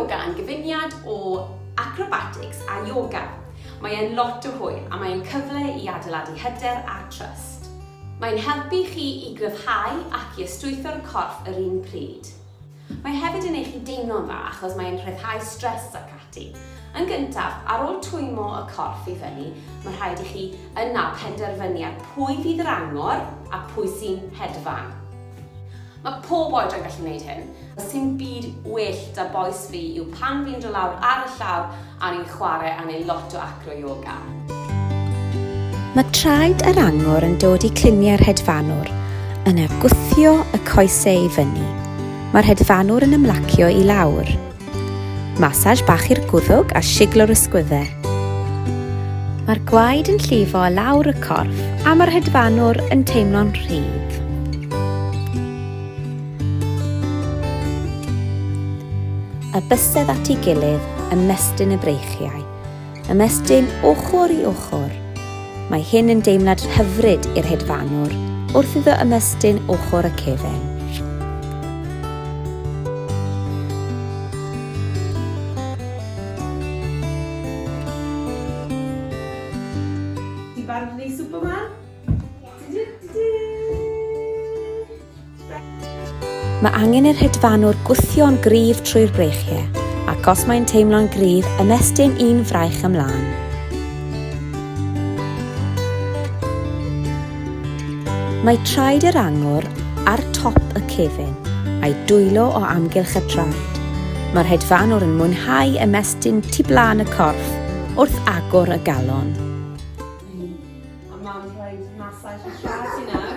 Acro-yoga yn gyfuniad o acrobatics a yoga. Mae e'n lot o hwyl a mae e'n cyfle i adeiladu hyder a trust. Mae'n helpu chi i gryfhau ac i ystwytho'r corff yr un pryd. Mae hefyd yn ei chi deimlo'n dda achos mae e'n rhyddhau stress ac ati. Yn gyntaf, ar ôl twymo y corff i fyny, mae rhaid i chi yna penderfynu ar pwy fydd yr angor a pwy sy'n hedfan. Mae pob oedran gallu gwneud hyn. Sy'n byd well da bois fi yw pan fi'n dod lawr ar y llawr a ni'n chwarae a neud lot o acro yoga. Mae traed yr angor yn dod i cluniau'r hedfanwr, yna gwthio y coesau i fyny. Mae'r hedfanwr yn ymlacio i lawr. Massage bach i'r gwddwg a siglo'r ysgwydde. Mae'r gwaed yn llifo lawr y corff a mae'r hedfanwr yn teimlo'n rhydd. Y bysedd at ei gilydd, ymestyn y breichiau. Ymestyn ochr i ochr. Mae hyn yn deimlad hyfryd i'r hedfanwr wrth iddo ymestyn ochr y cefen. Ti'n barod i wneud Superman? Mae angen i'r hedfanwr gwthio'n gryf trwy'r breichiau, ac os mae'n teimlo'n gryf, ymestyn un fraich ymlaen. Mae traed yr angor ar top y cefn, a'i dwylo o amgylch y traed. Mae'r hedfanwr yn mwynhau ymestyn tu blaen y corff wrth agor y galon. A mam rhoi massage i siarad ti nawr.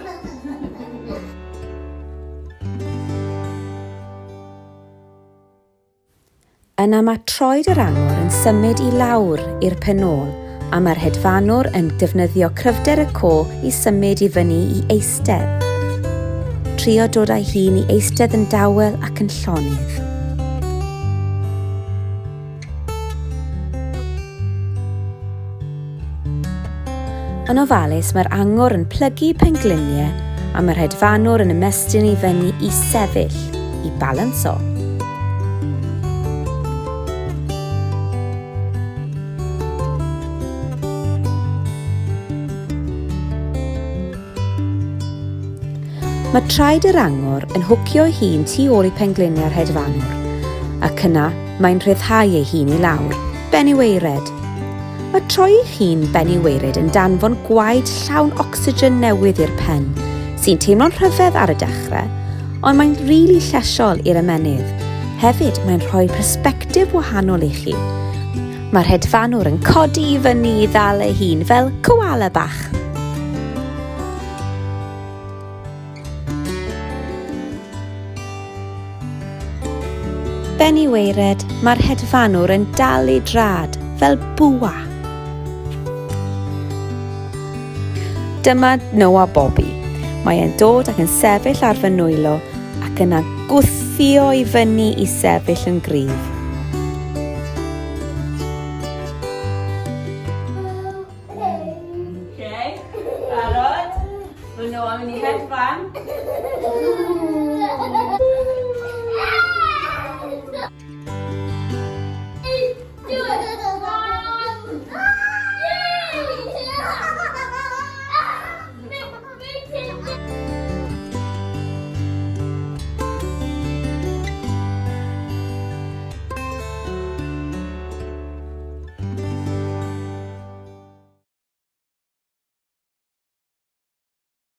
Yna mae troed yr angor yn symud i lawr i'r pen ôl a mae'r hedfanwr yn defnyddio cryfder y co i symud i fyny i eistedd. Trio dod â'i hun i eistedd yn dawel ac yn llonydd. Yn ofalus, mae'r angor yn plygu pengliniau a mae'r hedfanwr yn ymestyn i fyny i sefyll, i balanso. Mae traed yr angor yn hwcio ei hun tu ôl i pengliniau'r hedfanwr, ac yna mae'n rhyddhau ei hun i lawr, ben i waered. Mae troi eich hun ben i waered yn danfon gwaed llawn ocsigen newydd i'r pen, sy'n teimlo'n rhyfedd ar y dechrau, ond mae'n rili llesiol i'r ymennydd. Hefyd, mae'n rhoi persbectif wahanol i chi. Mae'r hedfanwr yn codi i fyny i ddal ei hun fel koala bach. Ben i waered, mae'r hedfanwr yn dal ei drad fel bwa. Dyma Noah Bobby. Mae e'n dod ac yn sefyll ar fy nwylo ac yna gwthio i fyny i sefyll yn gryf. Okay, barod? Mae Noah mynd i hedfan.